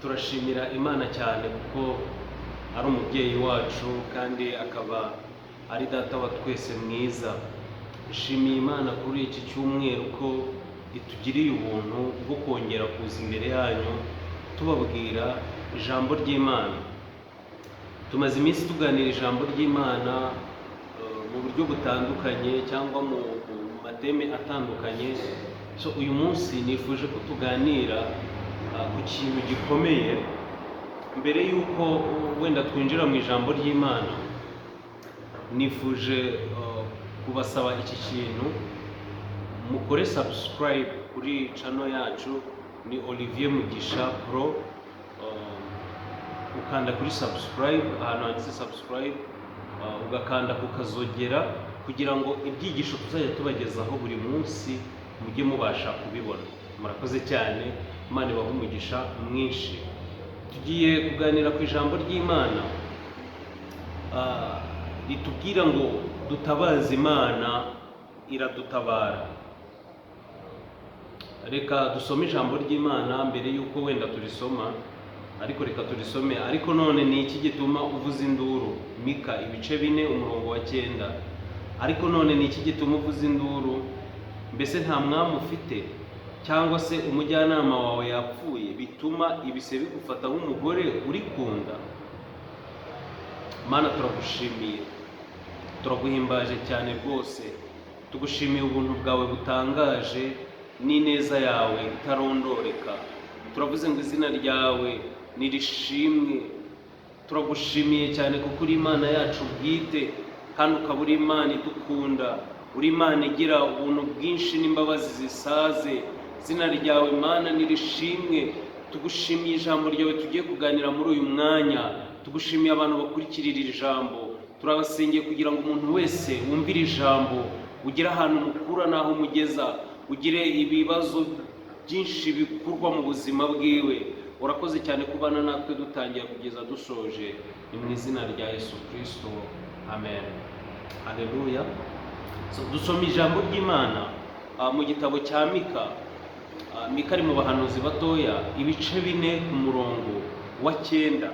Turashimira Imana cyane kuko ari umubyeyi wacu kandi akaba ari Data wa twese mwiza. Nshimiye Imana kuri iki cyumweru ko itugiriye ubuntu bwo kongera kuza imbere yanyu tubabwira ijambo ry'Imana. Tumaze iminsi tuganira ijambo ry'Imana mu buryo butandukanye cyangwa mu mathème atandukanye. So uyu munsi nifuje ko tuganira ku kintu gikomeye. Mbere y'uko wenda twinjira mu ijambo ry'Imana, nifuje kubasaba iki kintu: mukore subscribe kuri channel yacu, ni Olivier Mugisha Pro. Ukanda kuri subscribe, ahantu handitse subscribe, ugakanda ku kazogera kugira ngo ibyigisho tuzajya tubagezaho buri munsi mujye mubasha kubibona. Murakoze cyane, Imana ibahe umugisha mwinshi. Tugiye kuganira ku ijambo ry'Imana ritubwira ngo dutabaze Imana, iradutabara. Reka dusome ijambo ry'Imana mbere y'uko wenda turisoma, ariko reka turisome. Ariko none ni iki gituma uvuza induru? Mika ibice 4, umurongo wa 9. Ariko none ni iki gituma uvuza induru? Mbese nta mwami ufite, cyangwa se umujyanama wawe yapfuye, bituma ibise bigufata nk'umugore uri ku nda? Mana, turagushimiye, turaguhimbaje cyane rwose. Tugushimiye ubuntu bwawe butangaje n'ineza yawe itarondoreka. Turavuze ngo izina ryawe nirishimwe. Turagushimiye cyane kuko uri Imana yacu bwite kandi ukaba uri Imana idukunda, uri Imana igira ubuntu bwinshi n'imbabazi zisaze. Izina ryawe, Mana, nirishimwe. Tugushimiye ijambo ryawe tugiye kuganira muri uyu mwanya. Tugushimiye abantu bakurikira iri jambo. Turabasengeye kugira ngo umuntu wese wumvire ijambo ugire ahantu umukura n'aho umugeza, ugire ibibazo byinshi bikurwa mu buzima bwiwe. Urakoze cyane kubana natwe dutangira kugeza dusoje. Ni mu izina rya Yesu Kirisito, amen. Haleluya. So, dusoma ijambo ry'Imana mu gitabo cya Mika. Mika ari mu bahanuzi batoya, ibice 4 ku murongo wa 9.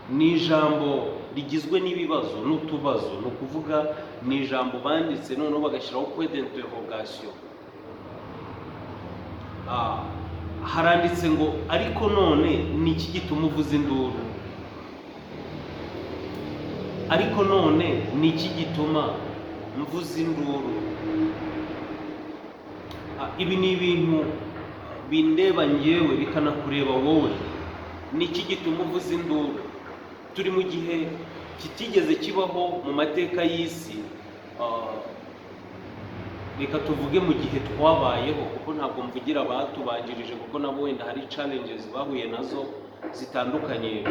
Ni ijambo rigizwe n'ibibazo n'utubazo, ni ukuvuga ni ijambo banditse noneho bagashyiraho point d'interrogation. Haranditse ngo: "Ariko none ni iki gituma uvuza induru? Ariko none ni iki gituma mvuza induru?" Ibi ni ibintu bindeba njyewe, bikanakureba wowe. Ni iki gituma uvuza induru? Turi mu gihe kitigeze kibaho mu mateka y'isi. Reka tuvuge mu gihe twabayeho, kuko ntabwo mvugira abatubanjirije, kuko nabo wenda hari challenges bahuye nazo zitandukanye.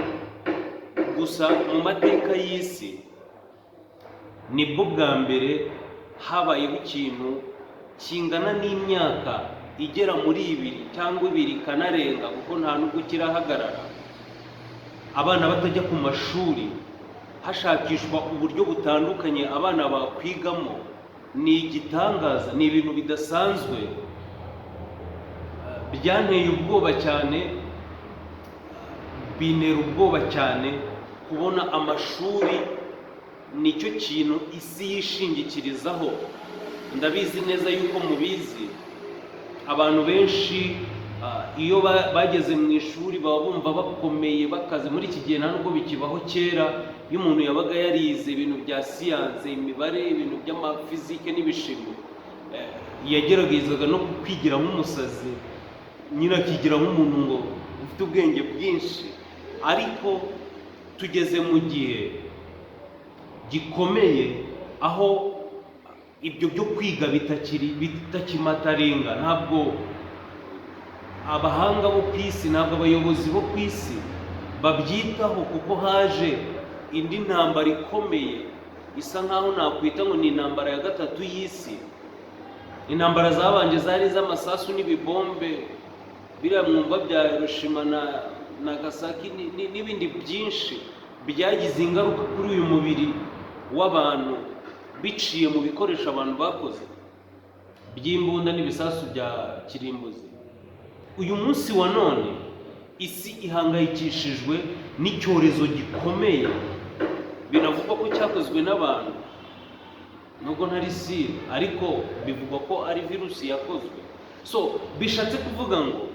Gusa mu mateka y'isi nibwo bwa mbere habayeho ikintu kingana n'imyaka igera muri 2 cyangwa 2 ikanarenga, kuko nta nubwo kirahagarara, abana batajya ku mashuri, hashakishwa uburyo butandukanye abana bakwigamo. Ni igitangaza, ni ibintu bidasanzwe, byanteye ubwoba cyane, bintera ubwoba cyane kubona amashuri nicyo kintu isi yishingikirizaho. Ndabizi neza yuko mubizi, abantu benshi iyo bageze mu ishuri baba bumva bakomeye, bakaze. Muri iki gihe nta nubwo bikibaho. Kera iyo umuntu yabaga yarize ibintu bya siyanse, imibare, ibintu by'amafizike n'ibishimi, yageragezaga no kwigira nk'umusazi nyine, akigira nk'umuntu ngo ufite ubwenge bwinshi. Ariko tugeze mu gihe gikomeye aho ibyo byo kwiga bitakiri, bitakimatteringa. Ntabwo abahanga bo ku isi, ntabwo abayobozi bo ku isi babyitaho, kuko haje indi ntambara ikomeye isa nkaho nakwita ngo ni intambara ya gatatu y'isi. Intambara zabanje zari iz'amasasu n'ibibombe, biriya mwumva bya Hiroshima na Nagasaki n'ibindi byinshi byagize ingaruka kuri uyu mubiri w'abantu biciye mu bikoresho abantu bakoze by'imbunda n'ibisasu bya kirimbuzi. Uyu munsi wa none Isi ihangayikishijwe n'icyorezo gikomeye, binavugwa ko cyakozwe n'abantu, nubwo ntari sure, ariko bivugwa ko ari virusi yakozwe. So bishatse kuvuga ngo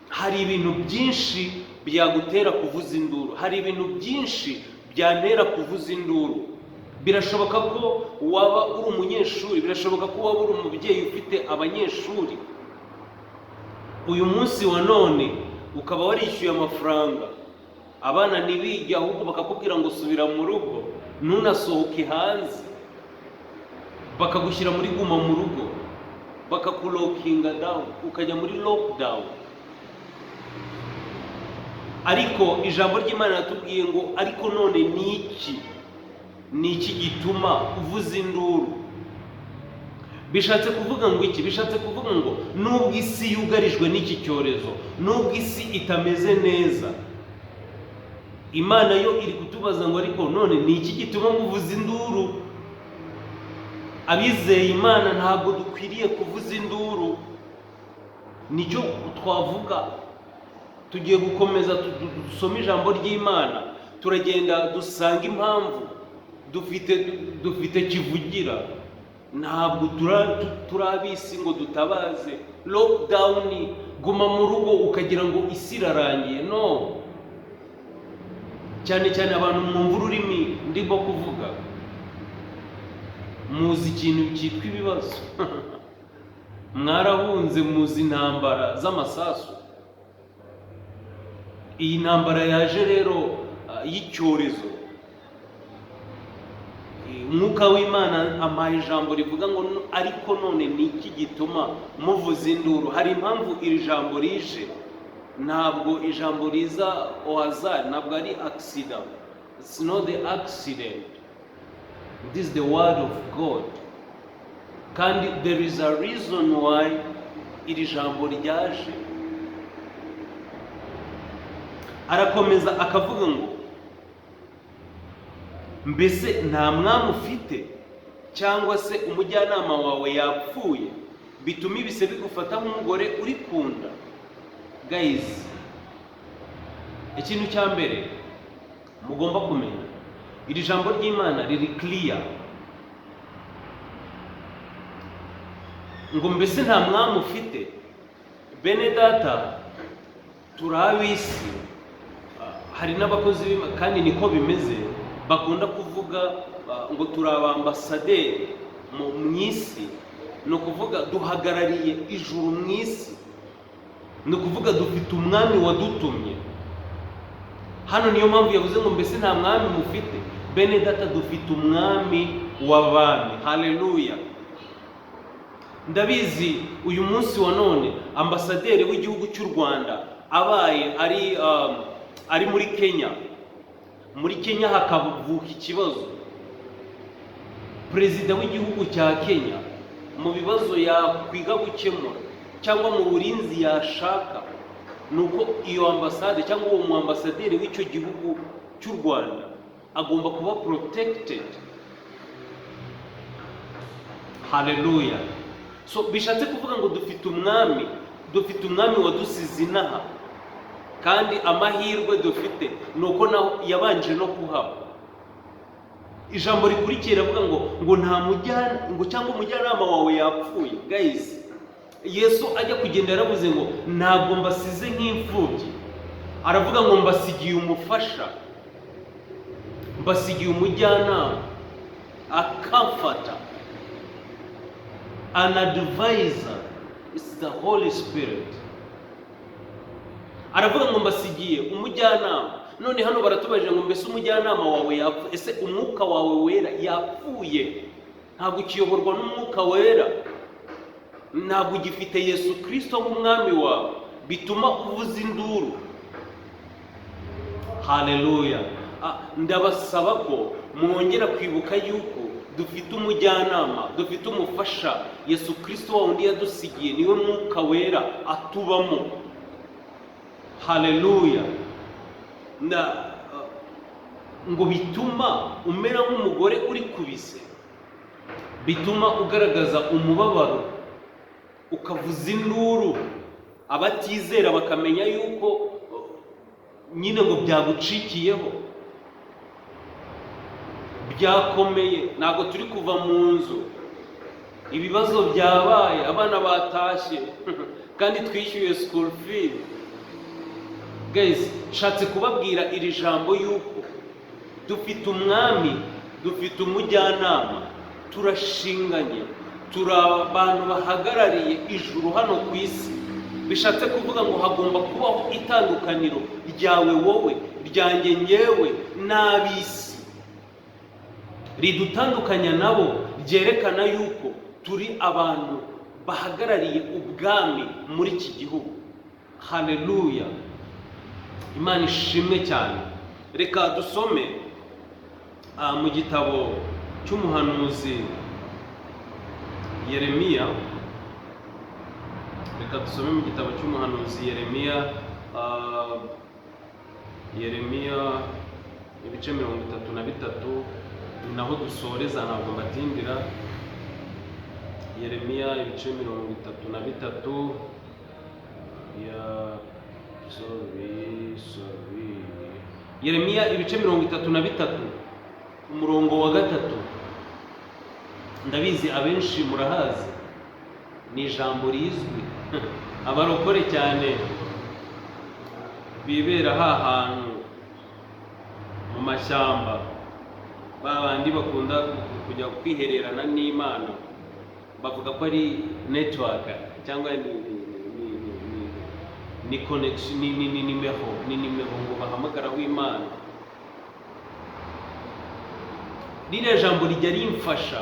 hari ibintu byinshi byagutera kuvuza induru, hari ibintu byinshi byantera kuvuza induru. Birashoboka ko waba uri umunyeshuri, birashoboka ko waba uri umubyeyi ufite abanyeshuri. Uyu munsi wa none ukaba warishyuye amafaranga, abana ntibige, ahubwo bakakubwira ngo subira mu rugo, ntunasohoke hanze, bakagushyira muri guma mu rugo, bakakulockinga down, ukajya muri lockdown. Ariko ijambo ry'Imana riratubwiye ngo: "Ariko none ni iki? Ni iki gituma uvuza induru?" Bishatse kuvuga ngo iki? Bishatse kuvuga ngo nubwo isi yugarijwe n'iki cyorezo, nubwo isi itameze neza, Imana yo iri kutubaza ngo: "Ariko none ni iki gituma muvuza induru?" Abizeye Imana ntabwo dukwiriye kuvuza induru, nicyo twavuga. Tugiye gukomeza dusome ijambo ry'Imana, turagenda dusanga impamvu dufite kivugira. Ntabwo turi ab'isi ngo dutabaze lockdown, guma mu rugo, ukagira ngo isi irarangiye. No cyane cyane abantu mwumva ururimi ndimo kuvuga, muzi ikintu cyitwa ibibazo, mwarahunze, muzi intambara z'amasasu. Iyi ntambara yaje rero y'icyorezo, Umwuka w'Imana ampaye ijambo rivuga ngo: "Ariko none ni iki gituma muvuza induru?" Hari impamvu iri jambo rije. Ntabwo ijambo riza au hasard, ntabwo ari accident. It's not the accident, this is the word of God, kandi there is a reason why iri jambo ryaje. Arakomeza akavuga ngo: "Mbese nta mwami ufite, cyangwa se umujyanama wawe yapfuye, bituma ibise bigufata nk'umugore uri ku nda?" Guys, ikintu cya mbere mugomba kumenya, iri jambo ry'Imana riri clear ngo: "Mbese nta mwami ufite?" Bene data, turi ab'isi. Hari n'abakozi b'Imana, kandi niko bimeze, bakunda kuvuga ngo turi abambasaderi mu isi. Ni ukuvuga duhagarariye ijuru mu isi, ni ukuvuga dufite umwami wadutumye hano. Niyo mpamvu yavuze ngo: "Mbese nta mwami mufite?" Bene data, dufite Umwami w'abami, haleluya! Ndabizi uyu munsi wa none ambasaderi w'igihugu cy'u Rwanda abaye ari muri Kenya, muri Kenya hakavuka ikibazo, perezida w'igihugu cya Kenya mu bibazo yakwiga gukemura cyangwa mu burinzi yashaka, ni uko iyo ambasade cyangwa uwo mu ambasaderi w'icyo gihugu cy'u Rwanda agomba kuba protected. Haleluya! So bishatse kuvuga ngo dufite umwami, dufite umwami wadusize inaha, kandi amahirwe dufite ni uko naho yabanje no kuhaba. Ijambo rikurikiye riravuga ngo nta mujyana ngo cyangwa umujyanama wawe yapfuye. Guys, Yesu ajya kugenda yaravuze ngo: "Ntabwo mbasize nk'imfubyi." Aravuga ngo: "Mbasigiye umufasha, mbasigiye umujyanama, a comforter, an advisor, it's the Holy Spirit." Aravuga ngo: "Mbasigiye umujyanama." None hano baratubajije ngo: "Mbese umujyanama wawe yapfuye?" Ese umwuka wawe wera yapfuye? Ntabwo ukiyoborwa n'Umwuka Wera? Ntabwo ugifite Yesu Kirisito nk'umwami wawe, bituma uvuza induru? Haleluya! Ndabasaba ko mwongera kwibuka yuko dufite umujyanama, dufite umufasha, Yesu Kirisito wa wundi yadusigiye, niwe Mwuka Wera atubamo. Haleluya! Na ngo bituma umera nk'umugore uri kubise, bituma ugaragaza umubabaro, ukavuza induru, abatizera bakamenya yuko Nyine ngo byagucikiyeho, byakomeye, ntabwo turi kuva mu nzu, ibibazo byabaye, abana batashye kandi twishyuye school fee. Guys, nshatse kubabwira iri jambo yuko dufite umwami, dufite umujyanama, turashinganye, turi abantu bahagarariye ijuru hano ku isi. Bishatse kuvuga ngo hagomba kubaho itandukaniro ryawe wowe, ryanjye ngewe, n'ab'isi, ridutandukanya nabo, ryerekana yuko turi abantu bahagarariye ubwami muri iki gihugu. Haleluya, Imana ishimwe cyane. Reka dusome mu gitabo cy'umuhanuzi Yeremiya. Reka dusome mu gitabo cy'umuhanuzi Yeremiya, Yeremiya ibice 33, ni naho dusoreza, ntabwo mbatindira. Yeremiya ibice 33 ya, sorry, sorry, Yeremiya ibice 33, umurongo wa 3. Ndabizi abenshi murahazi, ni ijambo rizwi. Abarokore cyane bibera ha hantu mu mashyamba, ba bandi bakunda kujya kwihererana n'Imana, bavuga ko ari network cyangwa ni connection, ni nimero ngo bahamagaraho Imana. Ririya jambo rijya rimfasha.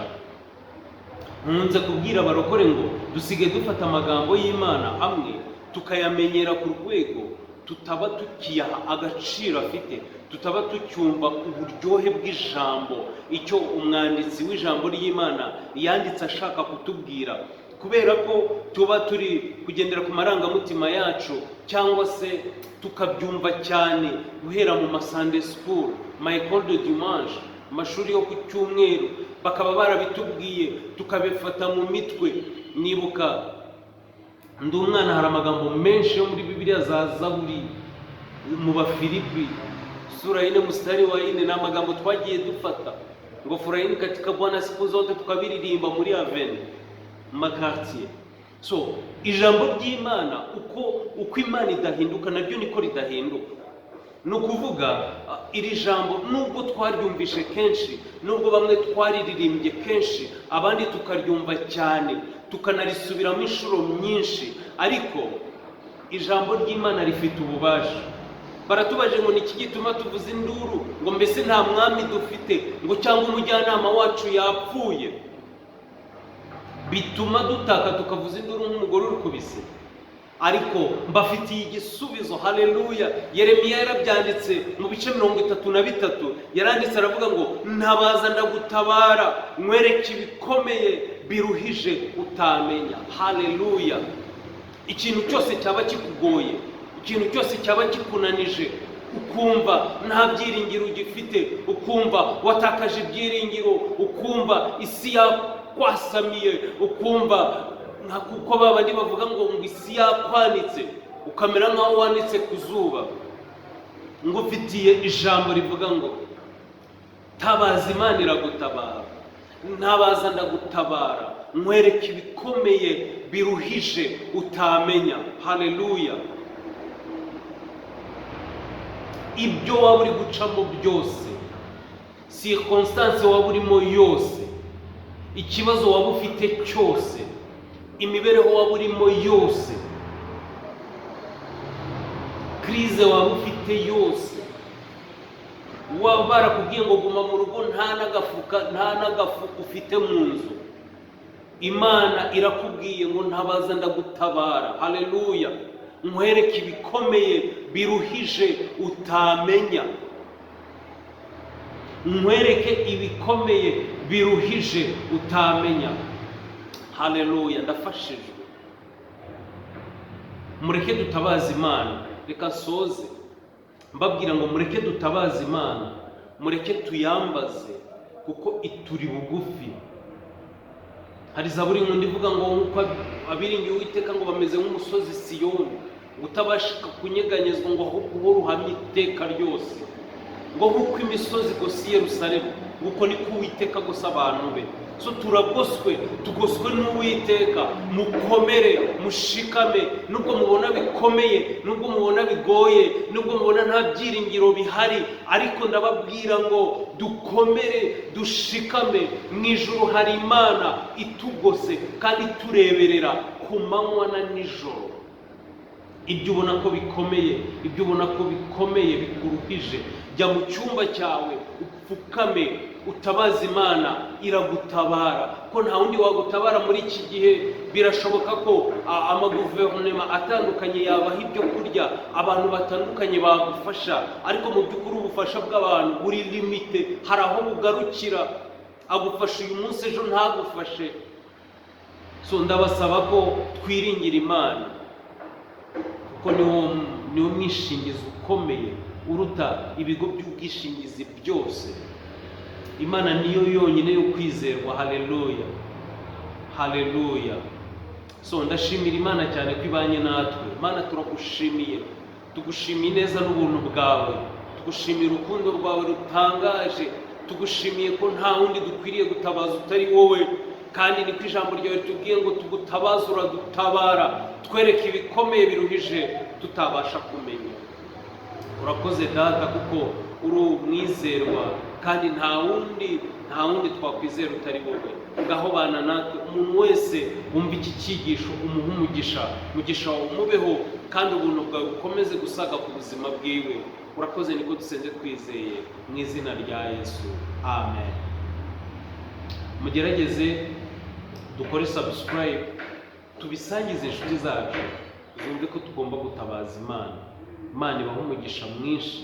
Nkunze kubwira abarokore ngo dusigaye dufata amagambo y'Imana amwe tukayamenyera ku rwego tutaba tukiyaha agaciro afite, tutaba tucyumva uburyohe bw'ijambo, icyo umwanditsi w'ijambo ry'Imana yanditse ashaka kutubwira, kubera ko tuba turi kugendera ku marangamutima yacu, cyangwa se tukabyumva cyane guhera mu ma Sunday school, ma école de dimanche, amashuri yo ku cyumweru, bakaba barabitubwiye tukabifata mu mitwe. Nibuka ndi umwana, hari amagambo menshi yo muri Bibiliya, za Zaburi, mu Bafilipi sura 4 mstari wa 4, ni amagambo twagiye dufata ngo "Furahini katika Bwana siku zote", tukabiririmba muri avenue, mu ma quartier. So ijambo ry'Imana, uko Imana idahinduka, naryo niko ridahinduka. Ni ukuvuga iri jambo, nubwo twaryumvishe kenshi, nubwo bamwe twariririmbye kenshi, abandi tukaryumva cyane, tukanarisubiramo inshuro nyinshi, ariko ijambo ry'Imana rifite ububasha. Baratubaje ngo ni iki gituma tuvuza induru, ngo mbese nta mwami dufite, ngo cyangwa umujyanama wacu yapfuye, bituma dutaka tukavuza induru nk'umugore uri kubise? Ariko mbafitiye igisubizo. Haleluya! Yeremiya yarabyanditse mu bice 33, yaranditse aravuga ngo "Ntabaza ndagutabara, nkwereke ibikomeye biruhije utamenya." Haleluya! Ikintu cyose cyaba kikugoye, ikintu cyose cyaba kikunanije, ukumva nta byiringiro ugifite, ukumva watakaje ibyiringiro, ukumva isi yakwasamiye, ukumva nka kuko ba bandi bavuga ngo isi yakwanitse, ukamera nk'aho wanitse ku zuba, ngo ufitiye ijambo rivuga ngo "Tabaza, Imana iragutabara. Ntabaza ndagutabara, nkwereke ibikomeye biruhije utamenya." Haleluya! Ibyo waba uri gucamo byose, circonstance waba urimo yose, ikibazo waba ufite cyose, imibereho waba urimo yose, crise waba ufite yose, waba barakubwiye ngo guma mu rugo, nta n'agafuka, nta n'agafu ufite mu nzu, Imana irakubwiye ngo "Ntabaza ndagutabara." Haleluya! "Nkwereke ibikomeye biruhije utamenya, nkwereke ibikomeye biruhije utamenya." Haleluya! Ndafashijwe. Mureke dutabaze Imana. Reka nsoze mbabwira ngo mureke dutabaze Imana, mureke tuyambaze kuko ituri bugufi. Hari zaburi nkunda ivuga ngo nk'uko abiringiye Uwiteka ngo bameze nk'umusozi Siyoni. Utabasha kunyeganyezwa, ngo ahubwo uhore uhamye iteka ryose. Ngo nk'uko imisozi igose i Yerusalemu, nguko niko Uwiteka agose abantu be. So turagoswe, tugoswe n'Uwiteka. Mukomere, mushikame, nubwo mubona bikomeye, nubwo mubona bigoye, nubwo mubona nta byiringiro bihari, ariko ndababwira ngo dukomere, dushikame. Mu ijuru hari Imana itugose kandi itureberera ku manywa na nijoro. Ibyo ubona ko bikomeye, ibyo ubona ko bikomeye bikuruhije, jya mu cyumba cyawe, upfukame, utabaza Imana, iragutabara, ko nta wundi wagutabara muri iki gihe. Birashoboka ko amaguverinoma atandukanye yabaha ibyo kurya, abantu batandukanye bagufasha, ariko mu by'ukuri ubufasha bw'abantu buri limité, hari aho bugarukira. Agufasha uyu munsi, ejo ntagufashe. So ndabasaba ko twiringira Imana, kuko niwo mwishingizi ukomeye uruta ibigo by'ubwishingizi byose. Imana niyo yonyine yo kwizerwa. Haleluya, haleluya. So ndashimira Imana cyane ko ibanye natwe. Imana, turagushimiye, tugushimiye neza n'ubuntu bwawe, tugushimiye urukundo rwawe rutangaje, tugushimiye ko nta wundi dukwiriye gutabaza utari wowe. Kandi niko ijambo ryawe ritubwiye ngo tugutabaze uradutabara, twereke ibikomeye biruhije tutabasha kumenya. Urakoze Data, kuko uri umwizerwa, kandi nta wundi twakwizera utari wowe. Ngaho bana natwe. Umuntu wese wumva iki cyigisho, umuhe umugisha, umugisha wawe umubeho, kandi ubuntu bwawe bukomeze gusaga ku buzima bwiwe. Urakoze, niko dusenze twizeye mu izina rya Yesu, amen. Mugerageze dukore subscribe, tubisangize inshuti zacu zumve ko tugomba gutabaza Imana. Imana ibahe umugisha mwinshi.